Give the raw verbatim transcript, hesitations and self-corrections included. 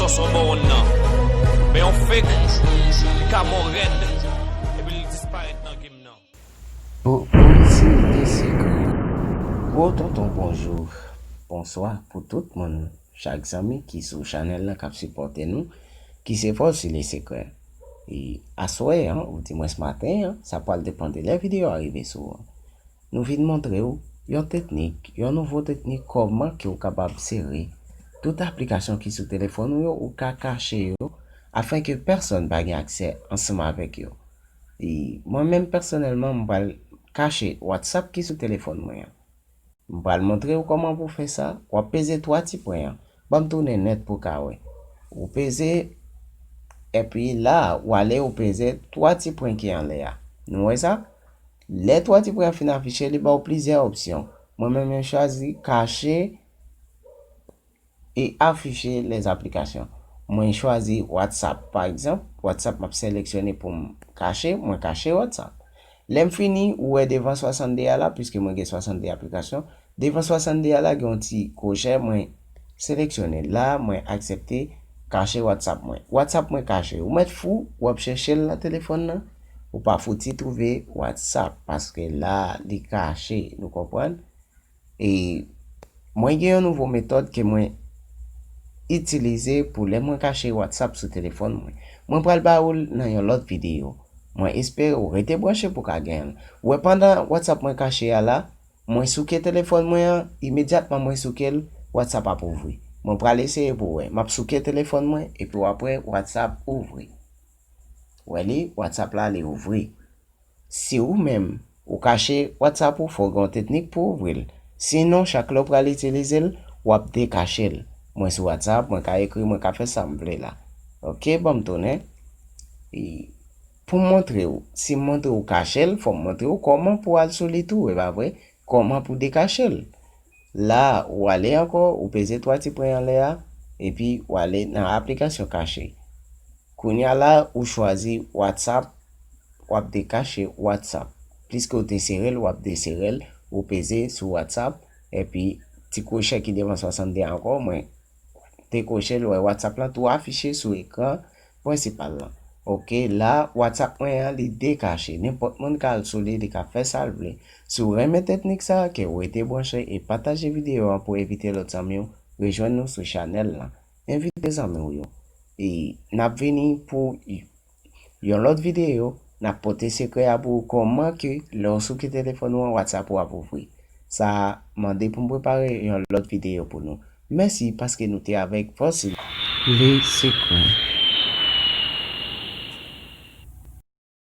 Son bon nan. Men yon fake, li ka mò rèd. Epi li disparèt nan game nan. Pou, pou itilite sekrè. Gwo tonton bonjou, bonswa pou tout moun, chak zanmi ki sou chanèl la k ap sipòte nou, ki se Fòsile Sekrè. E aswè an, ou di mwens maten an, sa pral depann de lè videyo a rive sou ou. Nou vin montre w yon teknik, yon nouvo teknik kòman ke w kapab sere tout aplikasyon ki sou telefòn ou yo, ou ka kache yo, afin ke pèsonn pa gen aksè ansanm avèk yo. E mwen menm pèsonèlman, m pral kache WhatsApp ki sou telefòn mwen an. M pral montre w kòman pou fè sa. W ap peze twa ti pwen an. Ban m tounen nèt pou w ka wè. Ou peze, epi la, w ale, ou peze twa ti pwen ki anlè a. Nou wè sa? Lè twa ti pwen an fin afiche, li ba w plizyè opsyon. Mwen menm, mwen chwazi kache e afficher les applications. Mwen chwazi WhatsApp, pa egzanp. WhatsApp m ap seleksyone pou m kache, mwen kache WhatsApp. Lè m fini, ou wè devan swasann de a la, piske mwen gen swasann de aplikasyon, devan swasann de a la, gen yon ti kwochè, mwen seleksyone l la, mwen aksepte kache WhatsApp mwen. WhatsApp mwen kache. Ou mèt fou, w ap chèche l nan telefòn nan, ou pa fouti twouve WhatsApp, paske la, li kache, nou konprann? E mwen gen yon nouvo metòd ke mwen itilize pou lè mwen kache WhatsApp sou telefòn mwen. Mwen pral ba ou l nan yon lòt videyo. Mwen espere ou rete branche pou w ka genyen l. Ou wè, pandan WhatsApp mwen kache a la, mwen souke telefòn mwen an, imedyatman mwen souke l, WhatsApp ap ouvri. Mwen pral eseye pou w wè. M ap souke telefòn mwen, epi w ap wè WhatsApp ouvri. Wè li, WhatsApp la, li ouvri. Si ou menm, ou kache WhatsApp ou, fò w gen yon teknik pou w ouvri l. Sinon, chak lè w pral itilize l, w ap dekache l. Mwen sou WhatsApp, mwen ka ekri, mwen ka fè sa m vle la. Oke, ban m tounen. E pou m montre w, si m montre w kache l, fò m montre w kòman pou w al sou li tou, e pa vre? Kòman pou dekache l? La, ou ale ankò, ou peze twa ti pwen anlè a, epi ou ale nan aplikasyon kache. Kounye a la, ou chwazi WhatsApp, w ap dekache WhatsApp. Pliske w te sere l, w ap desere l, ou peze sou WhatsApp, epi ti kwochè ki devan swasann de a ankò, mwen te kwoche l, wè WhatsApp lan tou afiche sou ekran prensipal lan. Oke, la, WhatsApp mwen an, li dekache. Nenpòt moun ka al sou li, li ka fè sa l vle. Si w renmen teknik sa, ke w rete branche e pataje videyo an pou envite lòt zanmi w rejwenn nou sou chanèl lan. Envite zanmi w yo. E n ap vini pou y-, yon lòt videyo, n ap pote sekrè a pou ou, kòman ke lè w souke telefòn ou an, WhatsApp ou ap ouvri. Sa mande pou m prepare yon lòt videyo pou nou. Mèsi paske nou te avèk Fòsile. Le sekrè.